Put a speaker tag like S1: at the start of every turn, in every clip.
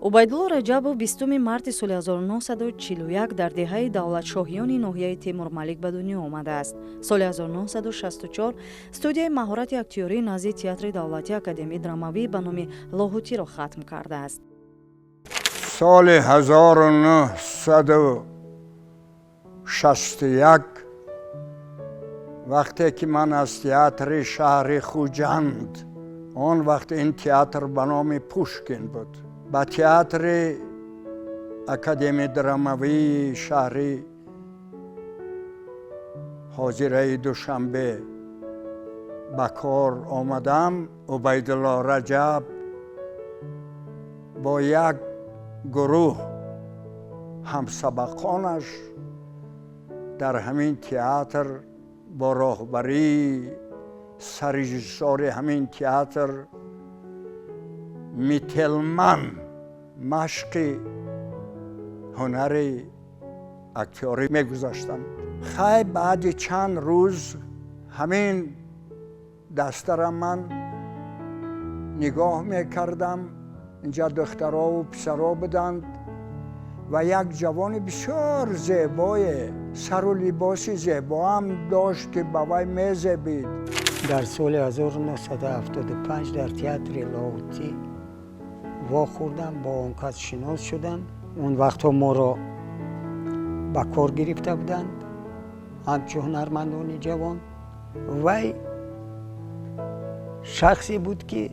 S1: Убайдулло Раҷабов 20 марти соли 1941 дар деҳаи Давлатшоҳиёни ноҳияи Темурмалик ба дунё омадааст. Соли 1964 студияи маҳорати актёрӣ назди Театри давлатии академияи драмавӣ ба номи Лоҳутиро хатм кардааст.
S2: Соли 1961, вақте ки ман аз театри шаҳри Хуҷанд, он вақт ин театр ба номи Пушкин буд, ба театри академияи драмавии шаҳри ҳозираи Душанбе ба кор омадам, Убайдулло Раҷаб бо як гурӯҳ ҳамсабақонаш дар ҳамин театр бо роҳбарии саррежиссёри ҳамин театр Мителман машқи ҳунари актёрӣ мегузаштанд. Хай, баъди чанд рӯз ҳамин дастара ман нигоҳ мекардам. Инҷа духтарову писаро буданд ва як ҷавони бисёр зебое, сару либоси зебоам дошт, ки ба вай мезебид.
S3: Дар соли 1975 дар театри Лоҳутӣ вохӯрдам, бо он кас шинос шудам. Он вақтҳо моро ба кор гирифта буданд ҳамчун ҳунармандони ҷавон. Вай шахсе буд, ки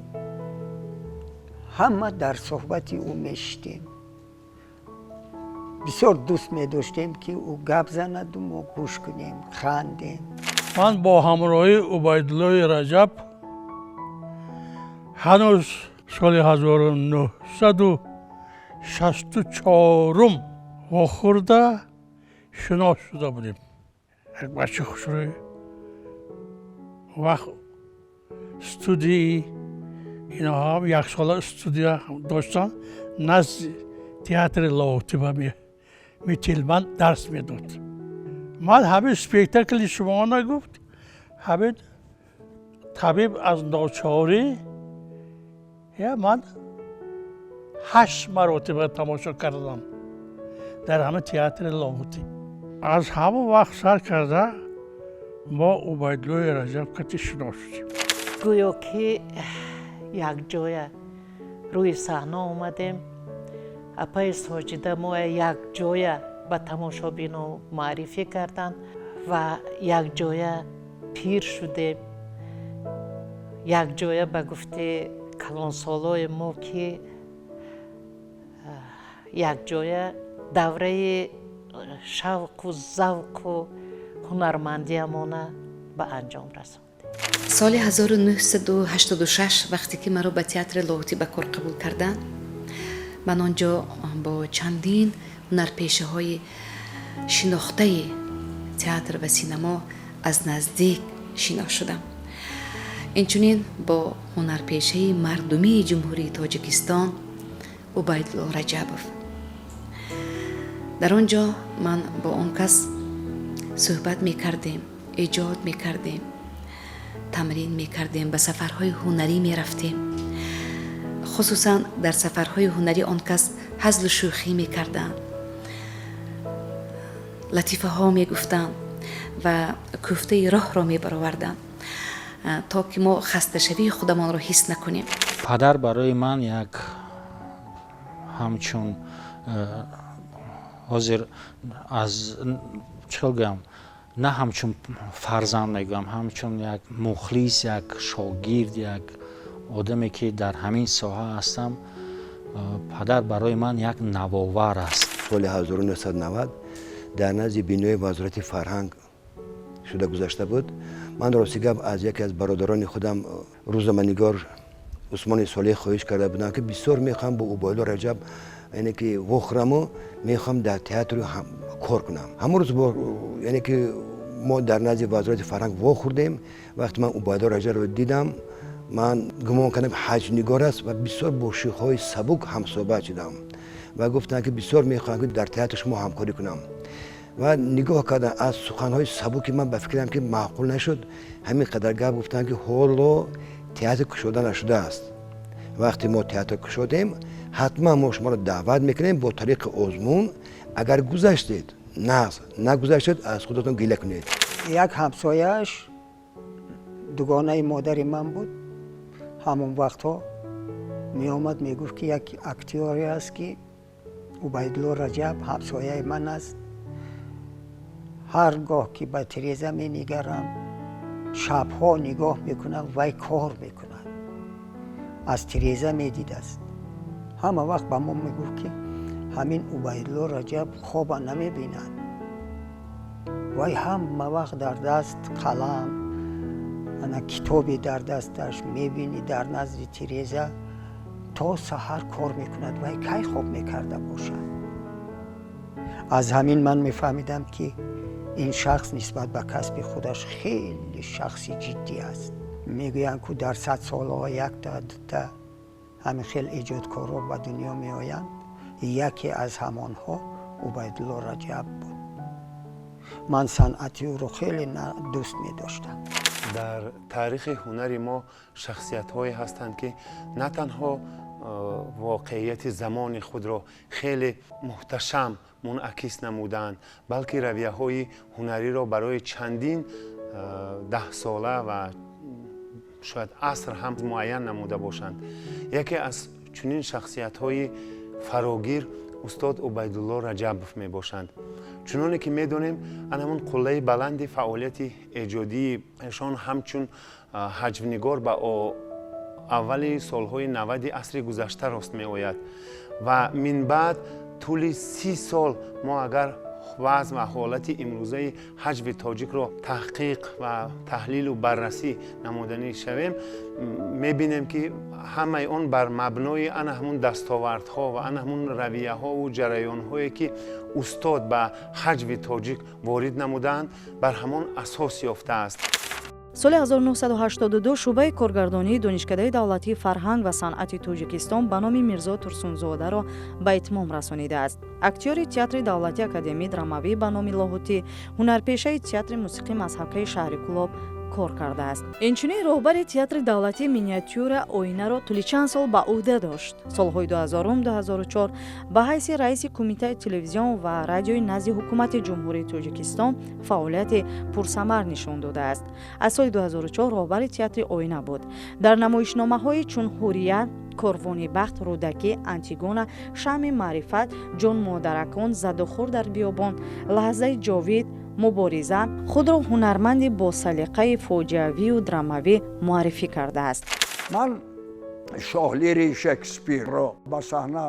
S3: ҳама дар суҳбати ӯ мешиштем, бисёр дӯст медоштем, ки ӯ гап занаду мо гӯш кунем, хандем.
S4: Ман бо ҳамроҳии Убайдуллои Раҷаб ҳанӯз соли 1964 вохӯрда шинос шуда будем. Як бачаи хушрӯй, вақт студияи иноҳам яксола студия доштан, назди театри Лоҳутӣ ба Мителман дарс медод. Ман ҳамин спектакли шумона, гуфт, ҳамин «Табиб аз ночорӣ» я ман ҳашт маротиба тамошо кардам дар ҳамин театри Лоҳутӣ. Аз ҳамон вақт сар карда мо Убайдуллои Раҷаб кати шинос шудем.
S5: Гӯё ки якҷоя рӯи саҳна омадем. Апаи Соҷида моя якҷоя ба тамошобино муаррифӣ карданд ва якҷоя пир шудем, якҷоя, ба гуфти калонсолои мо, ки якҷоя давраи шавқу завқу ҳунармандиамона ба анҷом расондем.
S6: Соли 1986, вақте ки маро ба театри Лоҳутӣ ба кор қабул карданд, ман он ҷо бо чандин ҳунарпешаҳои шинохтаи театр ва синамо аз наздик шинос шудам. Инчунин бо ҳунарпешаи мардумии Ҷумҳурии Тоҷикистон Убайдулло Раҷабов. Дар он ҷо ман бо он кас суҳбат мекардем, эҷод мекардем, тамрин мекардем, ба сафарҳои ҳунарӣ мерафтем. Хусусан дар сафарҳои ҳунарӣ он кас ҳазлу шӯхӣ мекарданд, латифаҳо мегуфтанд ва кӯфтаи роҳро мебароварданд, то ки мо хасташавии худамонро ҳис накунем.
S7: Падар барои ман як ҳамчун, ҳозир аз чӣ гӯям, на ҳамчун фарзанд мегӯям, ҳамчун як мухлис, як шогирд, як одаме, ки дар ҳамин соҳа ҳастам, падар барои ман як навовар аст.
S8: Соли 1990 дар назди бинои Вазорати фарҳанг шуда гузашта буд. Ман, рости гап, аз яке аз бародарони худам, рӯзноманигор Усмони Солеҳ, хоҳиш карда будам, ки бисёр мехоҳам бо Убайдулло Раҷаб, яъне ки вохӯраму мехоҳам дар театру кор кунам. Ҳамон рӯз, яъне ки мо дар назди Вазорати фарҳанг вохӯрдем. Вақте ман Убайдулло Раҷабро дидам, ман гумон кардам, ҳаҷвнигор аст ва бисёр бо шӯхиҳои сабук ҳамсӯҳбат шудам ва гуфтам, ки бисёр мехоҳам, ки дар театр шумо ҳамкорӣ кунам. Ва нигоҳ кардам, аз суханҳои сабуки ман ба фикрам, ки маъқул нашуд. Ҳамин қадар гап гуфтам, ки ҳоло театр кушода нашудааст. Вақте мо театр кушодем, Ҳатман мо шуморо даъват мекунем бо тариқи озмун. Агар гузаштед, нағз, нагузаштед, аз худатон гила кунед.
S3: Як ҳамсояаш дугонаи модари ман буд. Ҳамон вақтҳо меомад, мегуфт, ки як актёре аст, ки Убайдулло Раҷаб ҳамсояи ман аст. Ҳар гоҳ ки ба тиреза менигарам, шабҳо нигоҳ мекунам, вай кор мекунад, аз тиреза медидааст. Ҳама вақт ба мо мегуфт, ки ҳамин Убайдулло Раҷаб хоба намебинад, вай ҳама вақт дар даст қалам, ана китобе дар дасташ мебинӣ, дар назди тиреза то саҳар кор мекунад, вай кай хоб мекарда бошад? Аз ҳамин ман мефаҳмидам, ки ин шахс нисбат ба касби худаш хеле шахси ҷиддӣ аст. Мегӯянд, ку дар 100 солҳо якта дута ҳамин хел эҷодкорҳо ба дунё меоянд. Яке аз ҳамонҳо Убайдулло Раҷаб буд. Ман санъати ӯро хеле дӯст медоштам.
S9: Дар таърихи ҳунари мо шахсиятҳое ҳастанд, ки на танҳо воқеияти замони худро хеле муҳташам мунъакис намуданд, балки равияҳои ҳунариро барои чандин даҳсола ва шояд аср ҳам муайян намуда бошанд. Яке аз чунин шахсиятҳои фарогир устод Убайдулло Раҷабов мебошанд. Чуноне ки медонем, ан ҳамун қуллаи баланди фаъолияти эҷодии эшон ҳамчун ҳаҷвнигор ба аввали солҳои 90-и асри гузашта рост меояд ва минбаъд тӯли 30 сол мо агар вазъ ва ҳолати имрӯзаи ҳаҷви тоҷикро таҳқиқ ва таҳлилу баррасӣ намуданӣ шавем, мебинем, ки ҳамаи он бар мабнои ана ҳамун дастовардҳо ва ана ҳамун равияҳову ҷараёнҳое, ки устод ба ҳаҷви тоҷик ворид намудаанд, бар ҳамон асос ёфтааст.
S1: Соли 1982 шӯъбаи коргардонии Донишкадаи давлатии фарҳанг ва санъати Тоҷикистон ба номи Мирзо Турсунзодаро ба итмом расонидааст. Актёри Театри давлатии академии драмавӣ ба номи Лоҳутӣ, ҳунарпешаи Театри мусиқӣ мазҳакаи шаҳри Кӯлоб кор кардааст. Инчунин роҳбари Театри давлатии миниатюра Оинаро тӯли чанд сол ба ӯҳда дошт. Солҳои 2000-2004 ба ҳайси раиси Кумитаи телевизион ва радиои назди Ҳукумати Ҷумҳурии Тоҷикистон фаъолияти пурсамар нишон додааст. Аз соли 2004 роҳбари Театри Оина буд. Дар намоишномаҳои чун Ҳурия, Корвони бахт, Рӯдакӣ, Антигона, Шамъи маърифат, Ҷонмодаракон, Задухӯр дар биёбон, Лаҳзаи ҷовид, Мубориза худро ҳунарманди босалиқаи фоҷиавию драмавӣ муаррифӣ кардааст.
S2: Ман Шоҳ Лири Шекспирро ба саҳна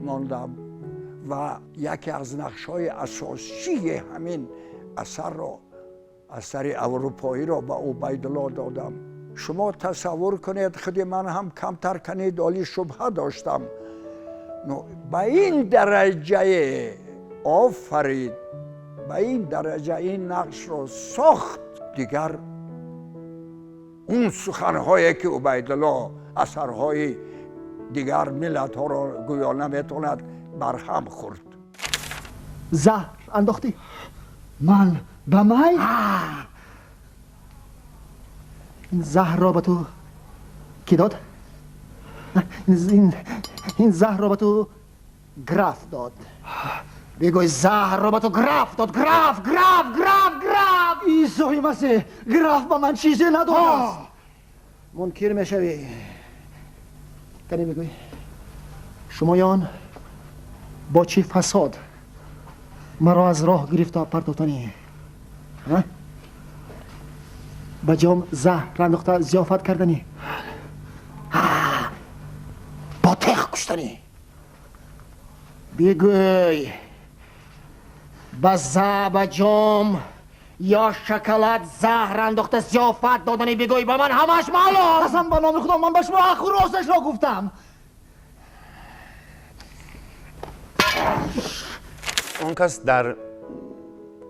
S2: мондам ва яке аз нақшҳои асосии ҳамин асарро, асари аврупоиро, ба Убайдулло додам. Шумо тасаввур кунед, худи ман ҳам камтар канидоли шубҳа доштам, ба ин дараҷае офарид, ба ин дараҷа ин нақшро сохт. Дигар он суханҳое, ки Убайдулло асарҳои дигар миллатҳоро гӯё наметавонад, барҳам хӯрд.
S10: Заҳр андохтӣ ман ба май? Ин заҳрро ба ту кӣ дод? Ин заҳрро ба ту граф дод. Бигӯй, заҳрро ба ту граф дод. Граф, граф, граф, граф! Исои Масеҳ, граф ба ман чизе надодааст. Мункир мешавӣ. Кане бигӯй, шумоён бо чӣ фасод маро аз роҳ гирифта партофтанӣ? Ба ҷом заҳр андохта зиёфат карданӣ, бо теғ куштанӣ? Бигӯй, ба ҷом ё шоколад заҳр андохта зиёфат додани? Бигӯй, ба ман ҳамаш маълум. Қасам ба номи Худо, ман ба шумо ҳаққу росташро гуфтам.
S9: Он кас дар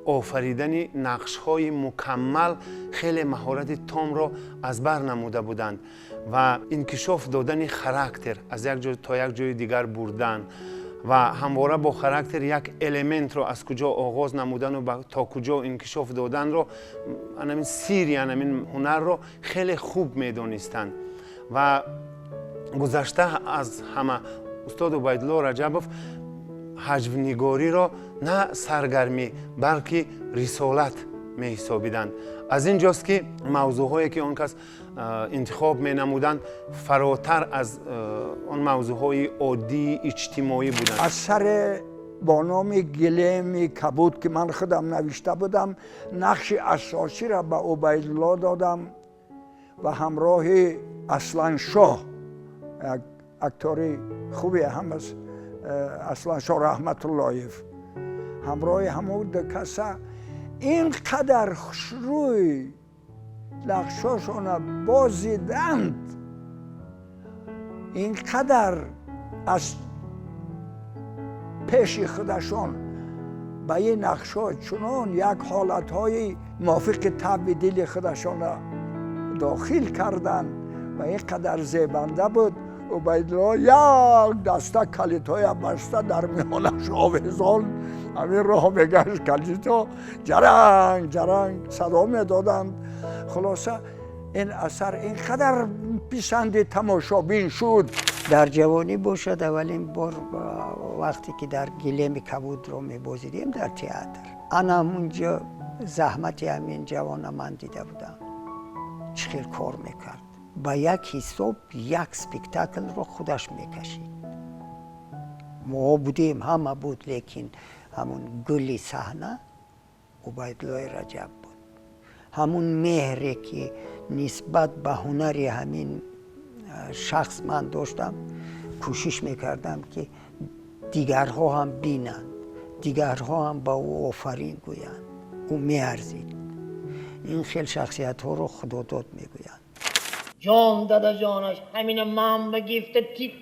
S9: офаридани нақшҳои мукаммал хеле маҳорати томро аз бар намуда буданд ва инкишоф додани характер, аз як ҷой то як ҷои дигар бурдан ва ҳамвора бо характер як элементро аз куҷо оғоз намудану то куҷо инкишоф доданро, анамин сири анамин ҳунарро хеле хуб медонистанд ва Гузашта аз ҳама, устод Убайдулло Раҷабов ҳаҷвнигориро на саргармӣ, балки рисолат меҳисобиданд. Аз ин ҷост, ки мавзӯъҳое, ки он кас интихоб менамуданд, фаротар аз он мавзӯъҳои оддии иҷтимоӣ буданд.
S2: Асаре бо номи «Гилеми кабуд», ки ман худам навишта будам, нақши асосиро ба Убайдулло додам ва ҳамроҳи Асланшоҳ, як актори хубе ҳам аст, Асланшоҳ Раҳматуллоев, ҳамроҳи ҳамун ду каса ин қадар хушрӯй нақшошона бозиданд, ин қадар аз пеши худашон ба ин нақшҳо чунон як ҳолатҳои мувофиқи табъи дили худашона дохил карданд ва ин қадар зебанда буд. Убайдулло як даста калидҳоя баста, дар миёнаш овезон ҳамин роҳ мегашт, калидҳо ҷаранг ҷаранг садо медоданд. Хулоса, ин асар ин қадар писанди тамошобин шуд.
S3: Дар ҷавонӣ бошад, аввалин бор вақте ки дар «Гилеми кабудро» мебозидем дар театр, ана ҳамунҷо заҳмати ҳамин ҷавона ман дида будам, чӣ хел кор мекард. Ба як ҳисоб як спектаклро худаш мекашид. Мо будем, ҳама буд, лекин ҳамун гули саҳна Убайдуллои Раҷаб буд. Ҳамун меҳре, ки нисбат ба ҳунари ҳамин шахс ман доштам, кӯшиш мекардам, ки дигарҳо ҳам бинанд, дигарҳо ҳам ба ӯ офарин гӯянд. Ӯ меарзид. Ин хел шахсиятҳоро худодод мегӯянд.
S11: Ҷон, дадаҷонаш, ҳамина ман ба гифта тит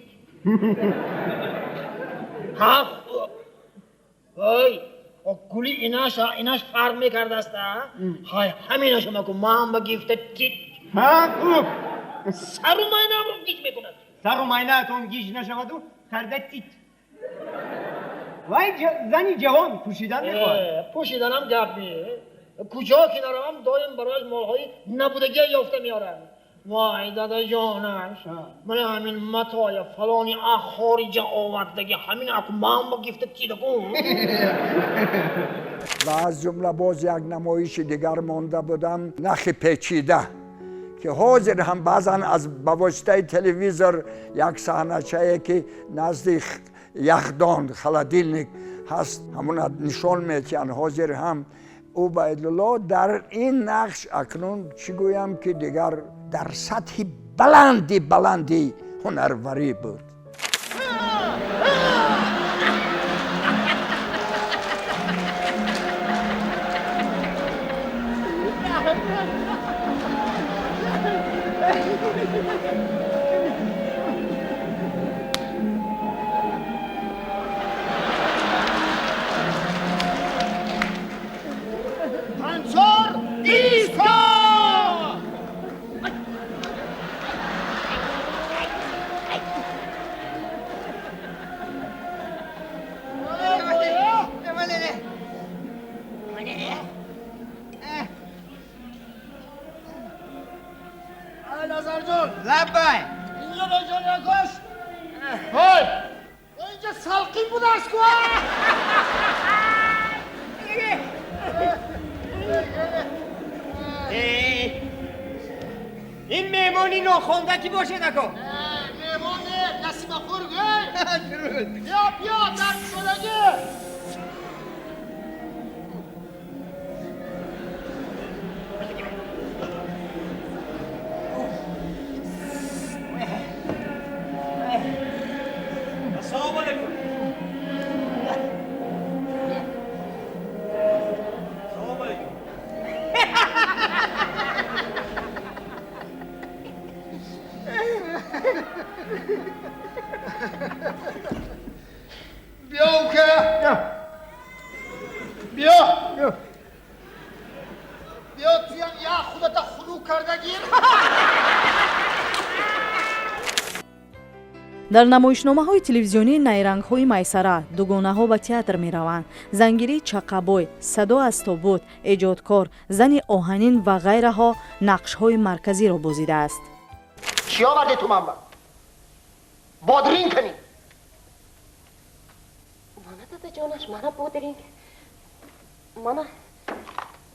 S11: ҳа. Ой, гули инаш инаш фарқ мекардаст. Ҳай, ҳаминаша маку, ман ба гифта тит.
S12: Ҳа, хуб.
S11: Сару майнамро гиҷ мекунад.
S12: Сару майнаатон гиҷ нашаваду карда тит. Вай зани ҷавон пӯшидан мехоҳад.
S11: Пӯшиданам гап не. Куҷо ки наравам, доим барояш молҳои набудагия ёфта меорам. Вай, дадаҷонаш, мана ҳамин матоя фалони а хориҷа овардаги, ҳамин аку ман ба гифта тидаку.
S2: Ва аз ҷумла боз як намоиши дигар монда будам, «Нахи печида», ки ҳозир ҳам баъзан аз ба воситаи телевизор як саҳначае, ки назди яхдон, холодильник ҳаст, ҳамона нишон метиҳанд. Ҳозир ҳам Убайдулло дар ин нақш, акнун чӣ гӯям, ки дигар дар сатҳи баланди баланди ҳунарварӣ буд.
S11: Танцор диско! Назарҷон.
S12: Лаббай.
S11: Инҷо ба ҷон якош. Ҳой, инҷа салқин будааст ку.
S12: Ин меҳмони нохонда кӣ бошед, ако?
S11: Меҳмон не, насибахӯр гӯй. Биё, биё, дар шудагӣ.
S12: Ассалому алайкум. Ассалому алайкум.
S11: Биё, ука, биё, биё, туям як худата хунук карда гир.
S1: Дар намоишномаҳои телевизионии «Найрангҳои майсара», «Дугонаҳо ба театр мераванд», «Зангирии чаққабой», «Садо аз тобут», «Эҷодкор», «Зани оҳанин» ва ғайраҳо нақшҳои марказиро бозидааст.
S11: Чӣ оварде ту манба?
S10: Бодринг кани.
S13: Мана, дадаҷонаш, мана бодринг. Мана,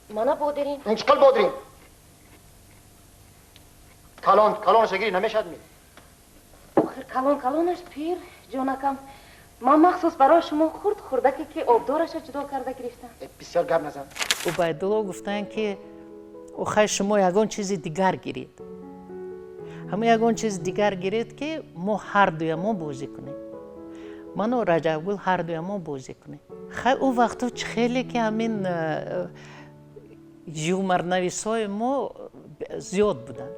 S13: мана бодринг.
S10: Ин чӣ қил бодринг? Калон калонаша гири, намешад ми?
S13: Охир, калон калонаш пир, ҷонакам. Ман махсус барои шумо хурд хурдаке, ки обдораша ҷудо карда гирифтам.
S10: Бисёр гап назан.
S5: Убайдулло гуфтанд, ки охай, шумо ягон чизи дигар гиред, ҳамон ягон чизи дигар гиред, ки мо ҳардуямо бозӣ кунем, ману Раҷабгул ҳардуямо бозӣ кунем. Хай, он вақтҳо чӣ хеле ки ҳамин юморнависҳои мо зиёд буданд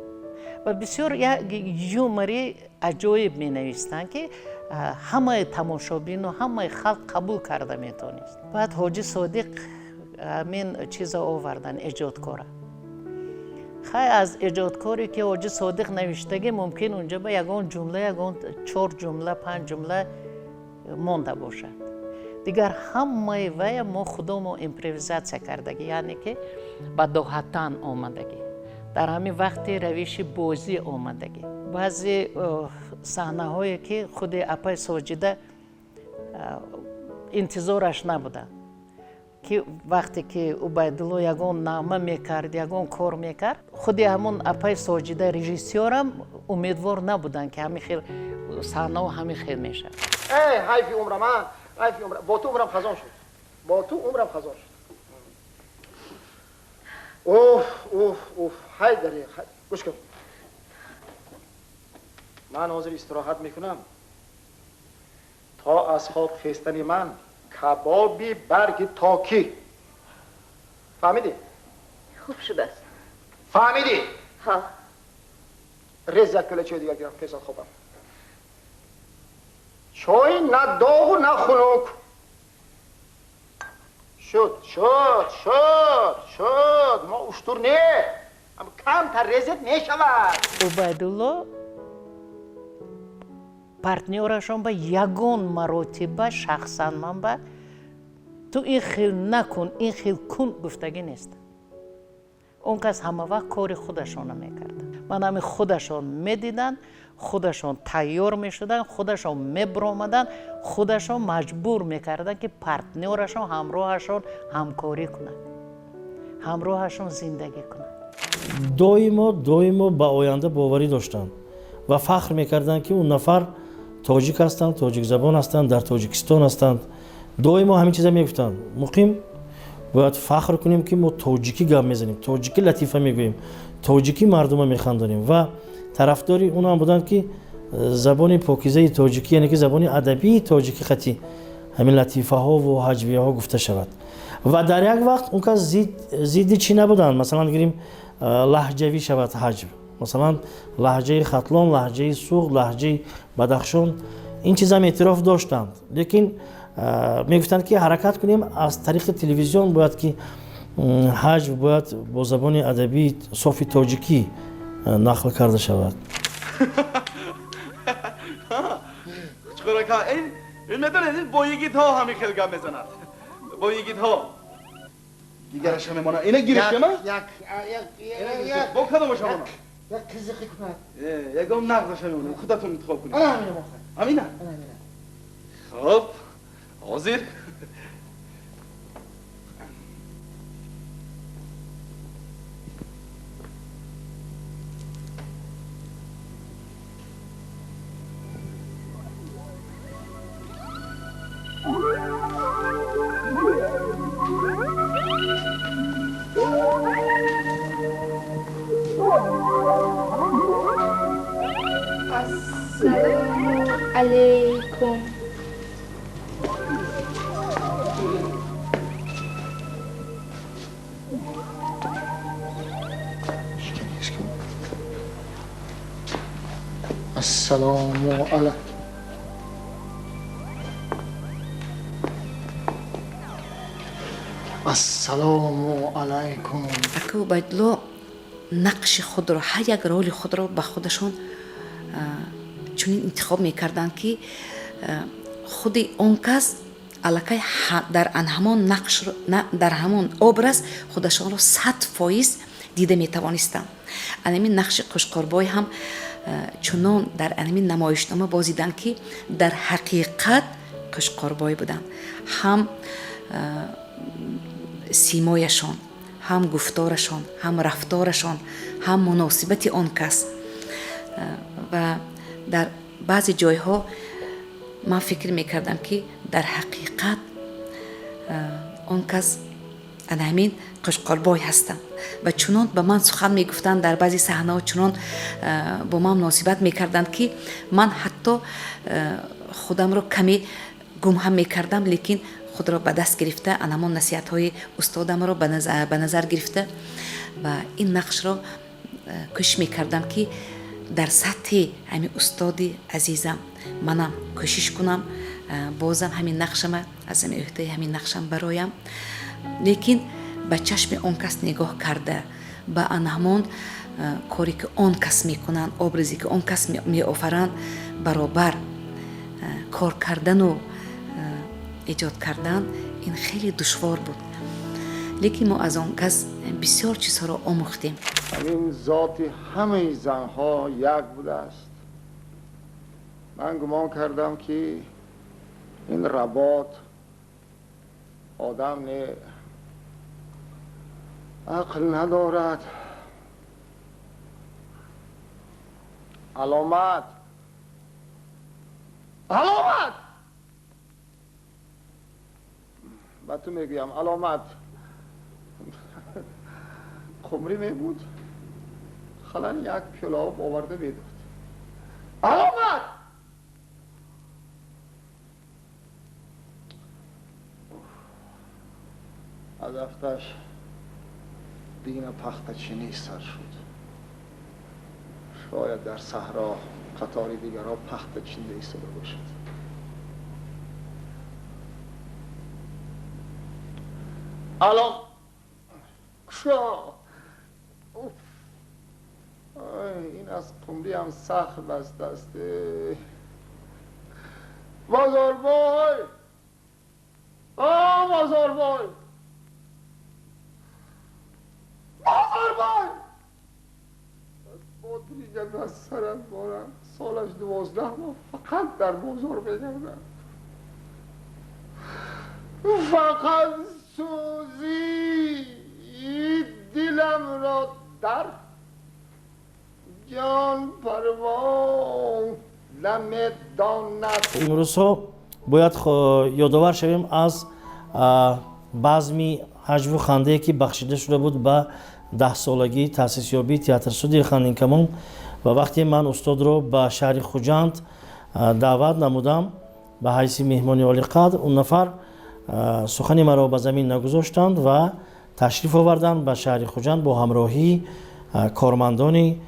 S5: ва бисёр як юмори аҷоиб менавистанд, ки ҳамаи тамошобину ҳамаи халқ қабул карда метавонист. Баъд Ҳоҷи Содиқ ҳамин чиза овардан, эҷодкора. Хай, аз эҷодкоре, ки Ҳоҷи Содиқ навиштагӣ, мумкин унҷа ба ягон ҷумла, ягон чор ҷумла, панҷ ҷумла монда бошад, дигар ҳамаи вая мо худомо импровизатсия кардагӣ, яъне ки ба доҳатан омадагӣ, дар ҳамин вақти равиши бозӣ омадагӣ. Баъзе саҳнаҳое, ки худи апаи Соҷида интизораш набуданд, ки вақте ки Убайдулло ягон нағма мекард, ягон кор мекард, худи ҳамон апаи Соҷида режиссёрам умедвор набуданд, ки ҳамин хел саҳнаҳо ҳамин хел мешавад.
S10: Эй, ҳайфи умрам, а, ҳайфи умрам, бо ту умрам хазон шуд, бо ту умрам хазон шуд. Уф, уф, уф, ҳай даре. Гӯш кун, ман ҳозир истироҳат мекунам. То аз хоб хестани ман кабоби барги токӣ, фаҳмидӣ?
S13: Хуб шудааст.
S10: Фаҳмидӣ?
S13: Ҳа.
S10: Рез, як пиёла чой дигар гирам, пеш аз хобам. Чой на доғу на хунук. Шуд, шуд, шуд, шуд. Мо уштур не, камтар резет мешавад.
S5: Убайдулло партнёрашон ба ягон маротиба шахсан ман ба ту ин хел накун, ин хел кун гуфтагӣ нест. Он кас ҳама вақт кори худашона мекард. Ман ҳамин худашон медиданд, худашон тайёр мешуданд, худашон мебиромаданд, худашон маҷбур мекарданд, ки партнёрашон ҳамроҳашон ҳамкорӣ кунад, ҳамроҳашон зиндагӣ кунад.
S14: Доимо, доимо ба оянда боварӣ доштанд ва фахр мекарданд, ки он нафар тоҷик ҳастанд, тоҷикзабон ҳастанд, дар Тоҷикистон ҳастанд. Доимо ҳамин чиза мегуфтанд: муқим, бояд фахр кунем, ки мо тоҷикӣ гап мезанем, тоҷикӣ латифа мегӯем, тоҷикӣ мардума механдонем. Ва тарафдори онам буданд, ки забони покизаи тоҷикӣ, яъне ки забони адабии тоҷикӣ хати ҳамин латифаҳову ҳаҷвияҳо гуфта шавад. Ва дар як вақт он кас зидди чӣ набуданд, масалан гирим, лаҳҷавӣ шавад ҳаҷв, масалан лаҳҷаи Хатлон, лаҳҷаи Суғд, лаҳҷаи Бадахшон, ин чизам эътироф доштанд. Лекин мегуфтанд, ки ҳаракат кунем, аз тариқи телевизион бояд ки ҳаҷв бояд бо забони адабии софи тоҷикӣ нақл карда шавад.
S15: Ин медонед, бо йигитҳо ҳамин хел гап мезанад, бо йигитҳо. Дигараша мемона, ина гирифтема, бо кадомаша мона?
S11: Як қизиқи кунад.
S15: Ягон нағзаша мемонам, худатон интихоб кунед.
S11: Ана ҳамина мохад.
S15: Ҳамина? Хоб, ҳозир.
S16: Ассалому алейкум.
S11: Ассалому алайкум. Ассалому алайкум.
S6: Ака Убайдулло нақши худро, ҳар як роли худро ба худашон чунин интихоб мекарданд, ки худи он кас аллакай дар ҳамон нақш, дар ҳамон образ худашонро 100% Дида метавонистам. Анамин нақши Қӯшқорбой ҳам чунон дар анамин намоишнома бозиданд, ки дар ҳақиқат Қӯшқорбой буданд. Ҳам симояшон, ҳам гуфторашон, ҳам рафторашон, ҳам муносибати он кас. Ва дар баъзе ҷойҳо ман фикр мекардам, ки дар ҳақиқат он кас ана ҳамин Қӯшқорбой ҳастанд ва чунон ба ман сухан мегуфтанд, дар баъзе саҳнаҳо чунон бо ман муносибат мекарданд, ки ман ҳатто худамро каме гум ҳам мекардам, лекин худро ба даст гирифта, анамон насиҳатҳои устодамро ба назар гирифта ва ин нақшро кӯшиш мекардам, ки дар сатҳи ҳамин устоди азизам манам кӯшиш кунам, бозам ҳамин нақшама аз ҳамин ӯҳдаи ҳамин нақшам бароям. Лекин ба чашми он кас нигоҳ карда, ба ана ҳамон коре ки он кас мекунанд, образе ки он кас меофаранд, баробар кор кардану эҷод кардан ин хеле душвор буд, лекин мо аз он кас бисёр чизҳоро омӯхтем.
S17: Ҳамин зоти ҳамаи занҳо як будааст. Ман гумон кардам, ки ин робот одам не, ақл надорад. Аломат, аломат, ба ту мегӯям, аломат. Қумрӣ мебуд, халан як пиёла об оварда медод. Аломат, аз афташ дина пахтачинӣ сар шуд. Шояд дар саҳро қатори дигарҳо пахта чинда истода бошад. Алом кушо, ин аз қумриам сахт бастааст. Бозорбой, бозорбой, бозорбой! Бодрига аз сарам борам. Солаш 12 моҳ фақат дар бозор мегардам, фақат сӯзи диламро дар ҷон парво намедонад.
S14: Имрӯзҳо бояд ёдовар шавем аз базми ҳаҷву хандае, ки бахшида шуда буд ба 10-солагии таъсисёбии театрстудияи Хандинкамон. Ва вақте ман устодро ба шаҳри Хуҷанд даъват намудам ба ҳайси меҳмони олиқадр, он нафар сухани маро ба замин нагузоштанд ва ташриф оварданд ба шаҳри Хуҷанд бо ҳамроҳии кормандони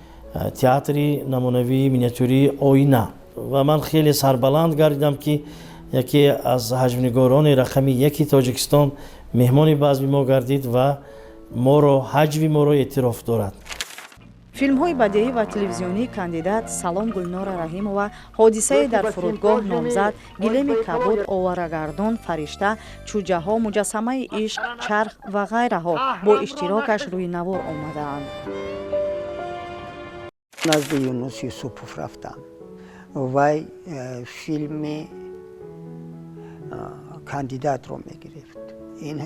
S14: театри намунавии миниатюрии «Оина». Ва ман хеле сарбаланд гардидам, ки яке аз ҳаҷвнигорони рақами яки Тоҷикистон меҳмони базми мо гардид ва моро, ҳаҷви моро эътироф дорад.
S1: Филмҳои бадеӣ ва телевизионии «Кандидат», «Салом, Гулнора Раҳимова», «Ҳодисае дар фурудгоҳ», «Номзад», «Гилеми кабуд», «Оварагардон», «Фаришта», «Чӯҷаҳо», «Муҷассамаи ишқ», «Чарх» ва ғайраҳо бо иштирокаш рӯи навор омадаанд.
S3: Назди Юнус Юсупов рафтам. Вай филми «Кандидатро» мегирифт. Ин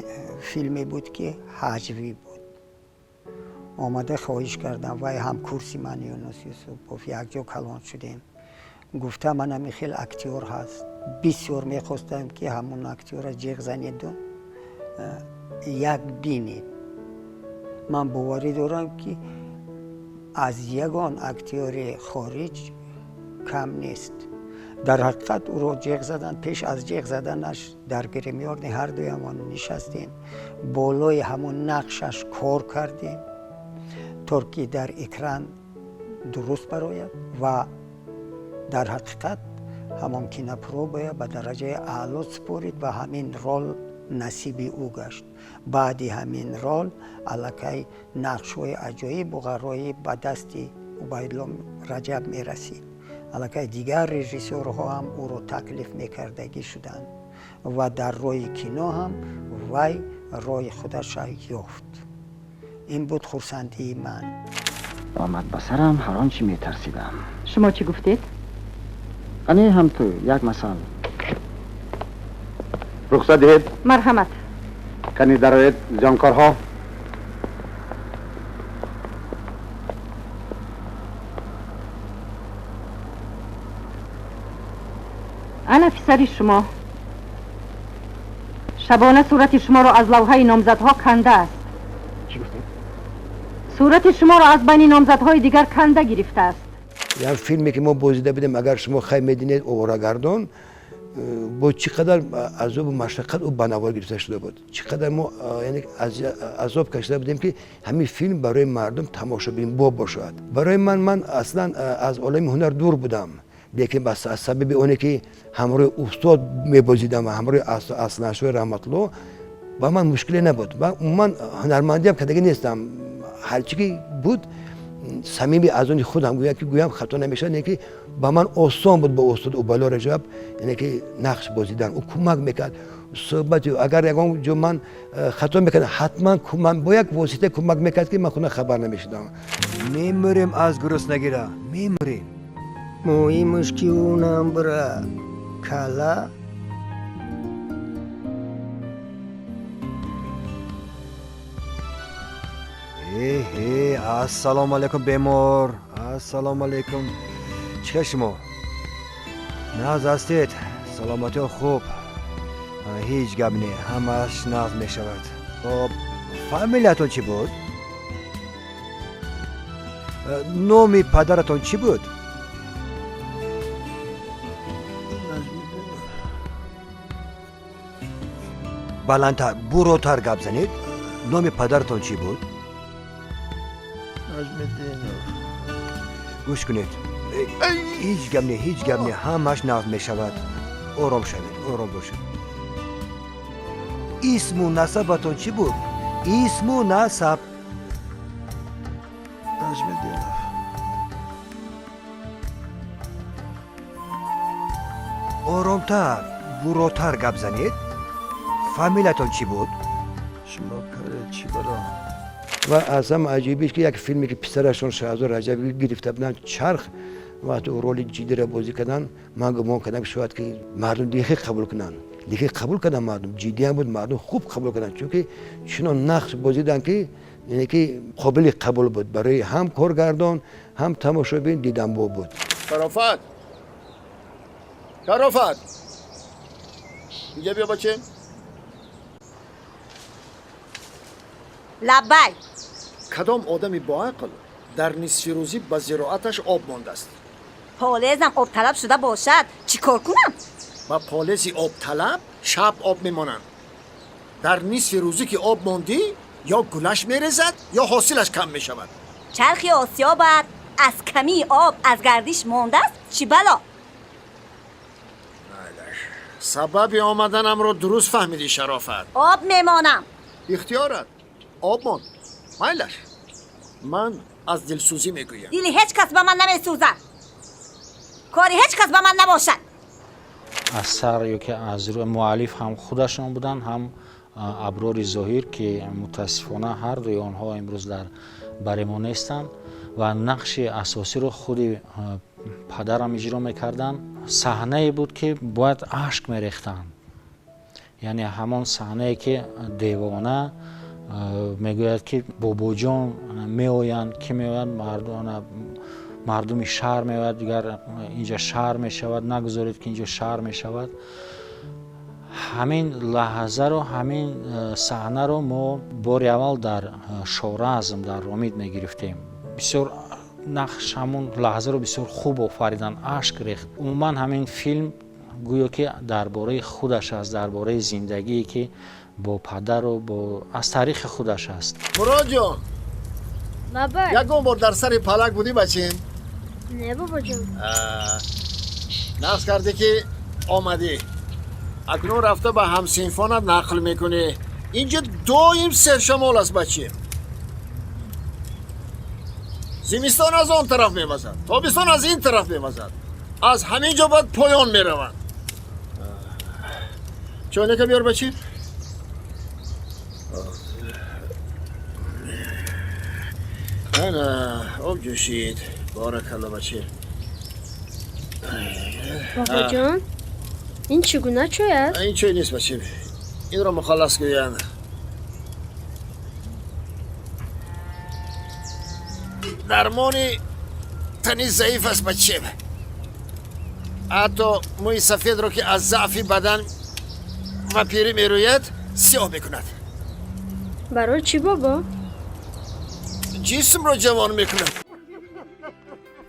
S3: филме буд, ки ҳаҷвӣ буд. Омада хоҳиш кардам, вай ҳамкурси ман, Юнус Юсупов, якҷо калон шудем. Гуфта, манами хел актёр ҳаст, бисёр мехостам, ки ҳамун актёра ҷеғ занеду як бинед. Ман боварӣ дорам, ки аз ягон актёри хориҷ кам нест. Дар ҳақиқат ӯро ҷеғ заданд. Пеш аз ҷеғ заданаш дар гримёрный ҳардуямон нишастем, болои ҳамон нақшаш кор кардем, то ки дар экран дуруст барояд. Ва дар ҳақиқат ҳамон кинопробая ба дараҷаи аъло супорид ва ҳамин рол насиби ӯ гашт. Баъди ҳамин рол аллакай нақшҳои аҷоибу ғароиб ба дасти Убайдулло Раҷаб мерасид. Аллакай дигар режиссёрҳо ҳам ӯро таклиф мекардагӣ шуданд ва дар роҳи кино ҳам вай роҳи худаша ёфт. Ин буд хурсандии ман.
S18: Омад ба сарам ҳар он чӣ метарсидам.
S13: Шумо чӣ гуфтед?
S18: Ане ҳам ту як масал.
S19: Рухсат диҳед.
S13: Марҳамат.
S19: Кани дароед, зиёнкорҳо.
S13: Ана писари шумо шабона сурати шуморо аз лавҳаи номзадҳо канда аст.
S18: Чӣ гуфтед?
S13: Сурати шуморо аз байни номзадҳои дигар канда гирифтааст.
S8: Як филме ки мо бозида будем, агар шумо хай мединед, Оворагардон, бо чӣ қадар азобу машаққат ӯ ба навор гирифта шуда буд, чӣ қадар мо яъне азоб кашида будем, ки ҳамин филм барои мардум тамошобинбоб бошад. Барои ман аслан аз олами ҳунар дур будам, лекин аз сабаби оне ки ҳамроҳи устод мебозидам ва ҳамроҳи Асланшоҳи Раҳматулло, ба ман мушкиле набуд. Ва умуман ҳунармандиам кардагӣ нестам, ҳарчи ки буд самими аз они худам гӯям ки гӯям хато намешавад, не ки ба ман осон буд бо устод Убайдулло Раҷаб, яъне ки нақш бозидан. Ӯ кӯмак мекард, суҳбати агар ягон ҷо ман хато мекардам, ҳатман бо як восита кӯмак мекард, ки ман худам хабар намешудам. Мемурем аз гуруснагира, мемурем.
S3: Мӯи мушки унам бира кала.
S8: Э, ассалому алайкум, бемор. Ассалому алайкум. Чӣ хел шумо? Нағз ҳастед? Саломатиҳо хуб? Ҳеҷ гап не, ҳамааш нағз мешавад. Хоб, фамилиятон чӣ буд? Номи падаратон чӣ буд? Баландтар, буротар гап занед. Номи падаратон чӣ буд?
S11: Наҷмиддинов.
S8: Гӯш кунед, ҳеҷ гап не, ҳеҷ гап не, ҳамааш нағз мешавад. Ором шавед, ором бошед. Исму насабатон чӣ буд? Исму насаб.
S11: Наҷмиддинов.
S8: Оромтар, буротар гап занед. Фамилиятон чӣ буд?
S11: Шумо каред чӣ бало?
S8: Ва аз ҳама аҷибиш ки як филме ки писарашон Шаҳзод Раҷабӣ гирифта буданд, Чарх, вақте ӯ роли ҷиддиро бозӣ карданд, ман гумон кардам, ки шояд ки мардум дихе қабул кунанд. Лекин қабул карданд мардум, ҷиддиам буд, мардум хуб қабул карданд, чунки чунон нақш бозиданд, ки яъне ки қобили қабул буд барои ҳам коргардон, ҳам тамошобин, диданбоб буд.
S17: Шарофат, Шарофат, инҷа биё, бачем.
S20: Лаббай.
S17: Кадом одами боақл дар нисфирӯзӣ ба зироаташ об мондааст?
S20: Полезам обталаб шуда бошад, чӣ кор кунам?
S17: Ба полези обталаб шаб об мемонанд. Дар нисфи рӯзӣ ки об мондӣ, ё гулаш мерезад, ё ҳосилаш кам мешавад.
S20: Чархи осиёбат аз камии об аз гардиш мондааст, чӣ бало?
S17: Сабаби омаданамро дуруст фаҳмидӣ, Шарофат.
S20: Об мемонам.
S17: Ихтиёрат, об монд, майлаш. Ман аз дилсӯзӣ мегӯям.
S20: Дили ҳеҷ кас ба ман намесӯзад, кори ҳеҷ кас ба ман набошад.
S7: Асар ё ки аз муаллиф ҳам худашон буданд, ҳам Аброри Зоҳир, ки мутаассифона ҳар дуи онҳо имрӯз дар бари мо нестанд, ва нақши асосиро худи падарам иҷро мекарданд. Саҳнае буд, ки бояд ашк мерехтанд, яъне ҳамон саҳнае ки девона мегӯяд, ки бобоҷон меоянд, ки меоянд, мардуми шаҳр меояд, дигар инҷа шаҳр мешавад, нагузоред, ки инҷо шаҳр мешавад. Ҳамин лаҳзаро, ҳамин саҳнаро мо бори аввал дар Шоразм, дар Ромид мегирифтем. Бисёр нақш, ҳамун лаҳзаро бисёр хуб офариданд, ашк рехт. Умуман ҳамин филм гӯё ки дар бораи худаш аст, дар бораи зиндагие ки бо падару бо аз таърихи худаш аст.
S17: Муродҷон, ягон бор дар сари палак будӣ, бачем?
S16: Не, бобоҷон.
S17: Нақш кардӣ, ки омадӣ. Акнун рафта ба ҳамсинфонат нақл мекунӣ. Инҷа доим сершамол аст, бачем. Зимистон аз он тараф мевазад, тобистон аз ин тараф мевазад, аз ҳамин ҷо баъд поён мераванд. Чойнака биёр, бачем. Ана, об ҷӯшид. Боракалло, бача.
S16: Бобоҷон, ин чӣ гуна чой аст?
S17: Ин чой нест, бача. Инро мухаллас гӯянд. Дармони тани заиф аст, бача. Ҳатто мӯи сафедро, ки аз заъфи бадан ва пирӣ мерӯяд, сиёҳ мекунад.
S16: Барои чӣ, бобо?
S17: Ҷисмро ҷавон мекунад.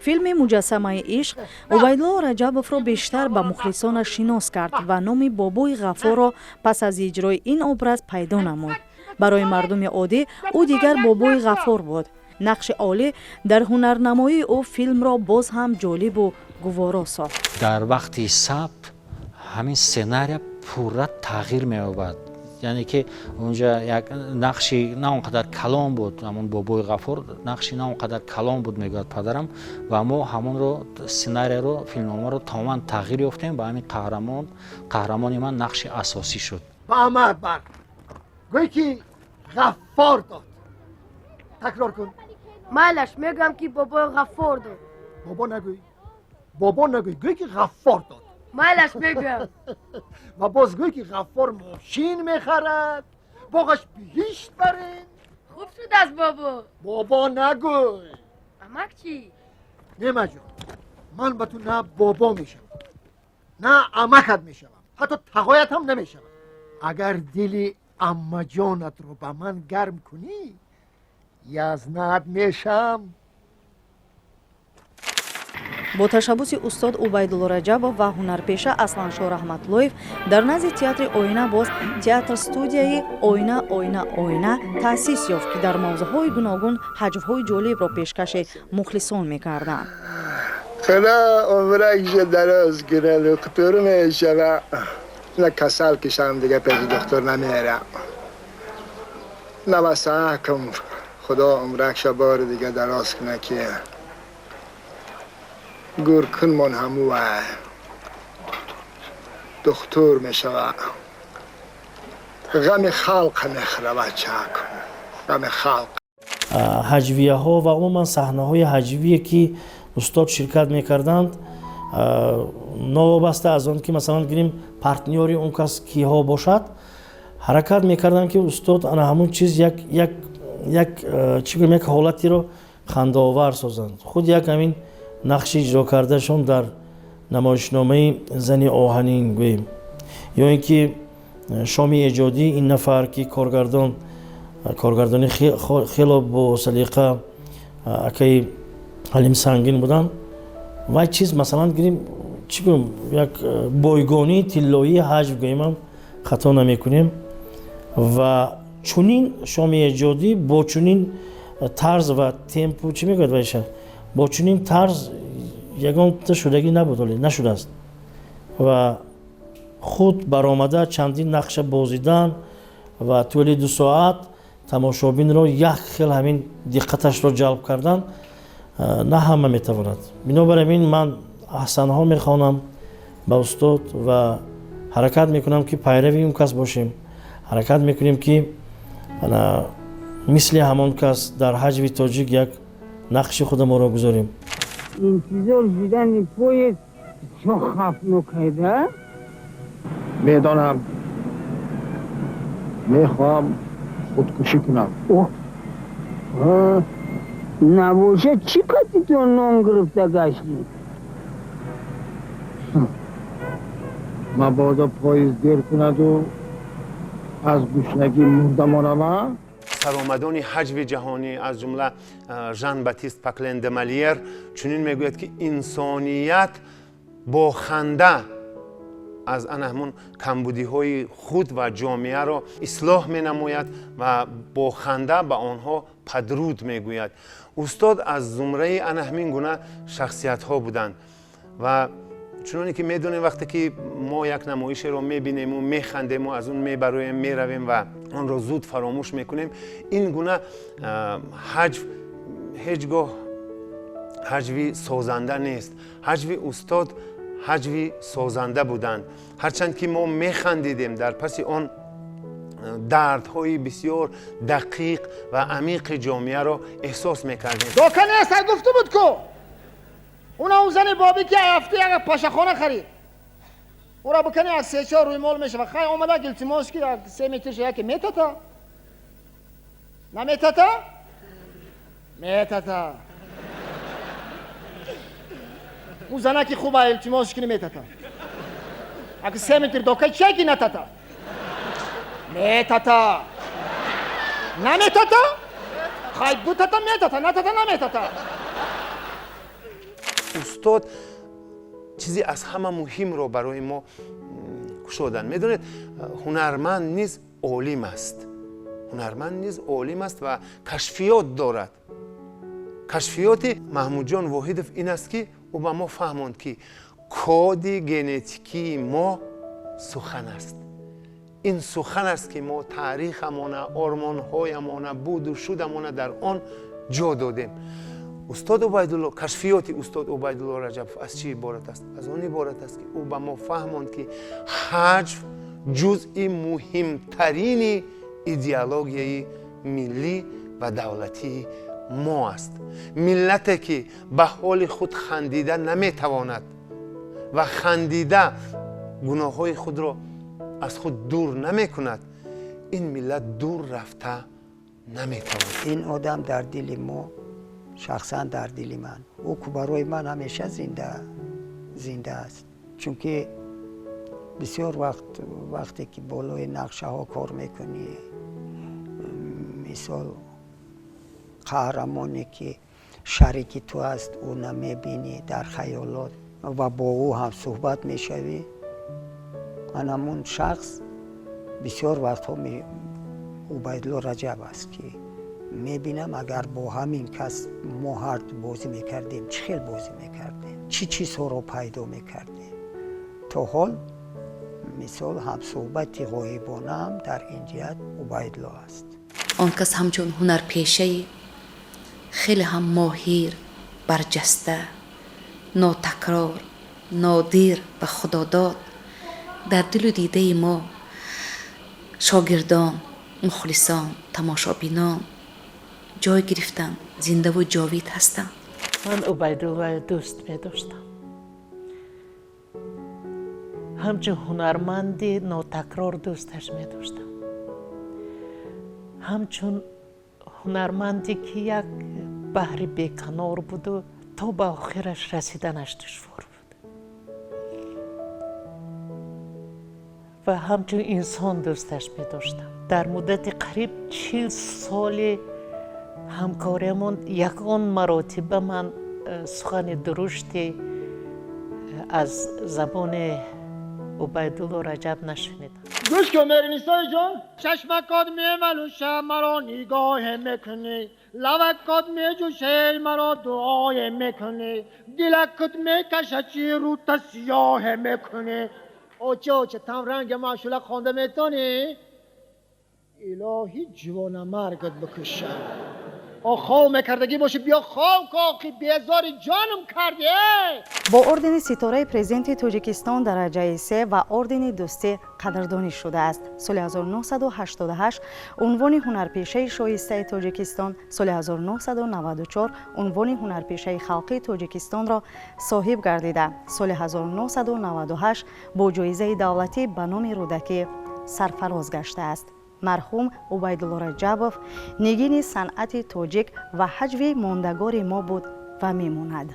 S1: Филми «Муҷассамаи ишқ» Убайдулло Раҷабовро бештар ба мухлисонаш шинос кард ва номи Бобои Ғаффорро пас аз иҷрои ин образ пайдо намуд. Барои мардуми оддӣ ӯ дигар Бобои Ғаффор буд. Нақши олӣ дар ҳунарнамоии ӯ филмро боз ҳам ҷолибу гуворо сохт.
S7: Дар вақти сабт ҳамин сценария пурра тағйир меёбад, яъне ки унҷа як нақши на он қадар калон буд, ҳамон Бобои Ғаффор нақши на он қадар калон буд, мегӯяд падарам, ва мо ҳамонро, сценарияро, филмномаро тамоман тағйир ёфтем ва ҳамин қаҳрамон, қаҳрамони ман нақши асосӣ шуд.
S10: Ба амак бар гӯй, ки Ғаффор дод. Такрор кун.
S16: Майлаш, мегӯям, ки Бобои Ғаффор дод.
S10: Бобо нагӯй, бобо нагӯй, гӯй, ки Ғаффор дод.
S16: Майлаш, мегӯям.
S10: Ва боз гӯй, ки Ғаффор мошин мехарад, боғаш биҳишт барин.
S16: Хуб шудааст, бобо.
S10: Бобо нагӯй.
S16: Амак чӣ?
S10: Немаҷон, ман ба ту на бобо мешавам, на амакат мешавам, ҳатто тағоят ҳам намешавам. Агар дили аммаҷонатро ба ман гарм кунӣ, язнат мешам.
S1: Бо ташаббуси устод Убайдулло Раҷабов ва ҳунарпеша Асланшоҳ Раҳматуллоев дар назди театри «Оина» боз театр студияи «Оина, оина, оина» таъсис ёфт, ки дар мавзӯъҳои гуногун ҳаҷвҳои ҷолибро пешкаши мухлисон мекарданд.
S21: Худо умракша дароз кунад, духтур мешава. На касал кишам, дига пеши духтур намерам. Навасакам, худо умракша бори дига дароз кунад, ки гуркунмон ҳамува духтур мешава. Ғами халқ мехӯра, бачакун, ғами халқ.
S14: Ҳаҷвияҳо ва умуман саҳнаҳои ҳаҷвие, ки устод ширкат мекарданд, новобаста аз он ки, масалан, гирем, партнёри он кас киҳо бошад, ҳаракат мекарданд, ки устод ана ҳамун чиз як чӣ гӯем, як ҳолатеро хандаовар созанд. Худ як ҳамин нақши иҷро кардашон дар намоишномаи «Зани оҳанин» гӯем, ё ин ки шоми эҷодии ин нафар, ки коргардон, коргардони хело босалиқа акаи Ҳалим Сангин буданд, вай чиз, масалан, гирем, чӣ гӯем, як бойгонии тиллоии ҳаҷв гӯемам, хато намекунем. Ва чунин шоми эҷодӣ бо чунин тарз ва темпу, чӣ мегӯяд вайша, бо чунин тарз ягонта шудагӣ набуд, оле нашудааст. Ва худ баромада чандин нақша бозидан ва тӯли 2 соат тамошобинро як хел ҳамин диққаташро ҷалб кардан на ҳама метавонад. Бинобар ин ман аҳсанҳо мехонам ба устод ва ҳаракат мекунам, ки пайрави он кас бошем. Ҳаракат мекунем, ки мисли ҳамон кас дар ҳаҷви тоҷик як нақши худамонро гузорем.
S22: Интизор шудани поезд бисёр хавфнок да.
S21: Медонам, мехоҳам худкушӣ кунам.
S22: Набошад, чӣ қати ту нон гирифта гаштӣ?
S21: Мабодо поезд дер кунаду аз гушнагӣ мурда монам.
S9: Саромадони ҳаҷви ҷаҳонӣ, аз ҷумла Жан Батист Поклен де Малиер, чунин мегӯяд, ки инсоният бо ханда аз ана ҳамун камбудиҳои худ ва ҷомеаро ислоҳ менамояд ва бо ханда ба онҳо падруд мегӯяд. Устод аз зумраи ана ҳамин гуна шахсиятҳо буданд. Ва чуноне ки медонем, вақте ки мо як намоишеро мебинему механдему, аз он мебароем, меравем ва онро зуд фаромӯш мекунем. Ин гуна ҳаҷв ҳеҷ гоҳ ҳаҷви созанда нест. Ҳаҷви устод ҳаҷви созанда буданд. Ҳарчанд ки мо механдидем, дар паси он Дардҳои бисёр дақиқ ва амиқи ҷомеаро эҳсос мекардем.
S11: Дока нест, ай гуфта буд ку. Уна он зани бобӣ ки ҳафта як пашахона харид. Ура бикани як се-чор рӯймол мешава. Хай омада илтимос ки як 3 метрша яке метата? Наметата? Метата. У занаки хуба илтимос кини метата. Аки 3 метр дока чаки натата? Метата. Наметата? Хай дутата метата, натата наметата.
S9: Устод чизе аз ҳама муҳимро барои мо кушоданд. Медонед, ҳунарманд низ олим аст. Ҳунарманд низ олим аст ва кашфиёт дорад. Кашфиёти Маҳмудҷон Воҳидов ин аст, ки ӯ ба мо фаҳмонд, ки коди генетикии мо сухан аст. Ин сухан аст, ки мо таърихамона, ормонҳоямона, буду шудамона дар он ҷо додем. Устод Убайдулло, кашфиёти устод Убайдулло Раҷабов аз чӣ иборат аст? Аз он иборат аст, ки ӯ ба мо фаҳмонд, ки ҳаҷв ҷузъи муҳимтарини идеологияи миллӣ ва давлатии мо аст. Миллате, ки ба ҳоли худ хандида наметавонад ва хандида гуноҳҳои худро аз худ дур намекунад, ин миллат дур рафта наметавонад.
S3: Ин одам дар дили мо, шахсан дар дили ман, ӯ ку барои ман ҳамеша зинда аст. Чунки бисёр вақт, вақте ки болои нақшаҳо кор мекунӣ, мисол қаҳрамоне ки шарики ту аст, ӯ намебинӣ дар хаёлот ва бо ӯ ҳам суҳбат мешавӣ. Ан ҳамун шахс бисёр вақтҳо Убайдулло Раҷаб аст, ки мебинам, агар бо ҳамин кас мо ҳарду бозӣ мекардем, чӣ хел бозӣ мекардем, чӣ чизҳоро пайдо мекардем. То ҳол мисол ҳамсуҳбати ғоибонаам дар ин ҷиҳат Убайдулло аст.
S6: Он кас ҳамчун ҳунарпешаи хеле ҳам моҳир, барҷаста, нотакрор, нодир ва худодод дар дилу дидаи мо шогирдон, мухлисон, тамошобинон ҷой гирифтанд, зиндаву ҷовид ҳастанд.
S5: Ман Убайдуллоя дӯст медоштам. Ҳамчун ҳунарманди нотакрор дӯсташ медоштам. Ҳамчун ҳунарманде, ки як баҳри беканор буду то ба охираш расиданаш душвор буд. Ва ҳамчун инсон дӯсташ медоштам. Дар муддати қариб 40 соли ҳамкориамон ягон маротиба ман сухани дурушти аз забони Убайдулло Раҷаб нашунидам.
S11: Гӯш кун, Меҳринисои ҷон, чашмакот мемалӯша, маро нигоҳе мекунӣ, лавакот меҷӯше, маро дуое мекунӣ, дилакут мекаша, чӣ рӯта сиёҳе мекунӣ. Оча, оча, там ранги машула хонда метонӣ? Илоҳӣ ҷавонамаргат бикушам. О, хов мекардагӣ бошӣ, биё хов коқи, безори ҷонам кардӣ.
S1: Бо ордени Ситораи Президенти Тоҷикистон дараҷаи 3 ва ордени Дӯстӣ қадрдонӣ шудааст. Соли 1988 унвони ҳунарпешаи шоистаи Тоҷикистон, соли 1994 унвони ҳунарпешаи халқии Тоҷикистонро соҳиб гардида, соли 1998 бо ҷоизаи давлатӣ ба номи Рӯдакӣ сарфароз гаштааст. Марҳум Убайдулло Раҷабов нигини санъати тоҷик ва ҳаҷви мондагори мо буд ва мемонад.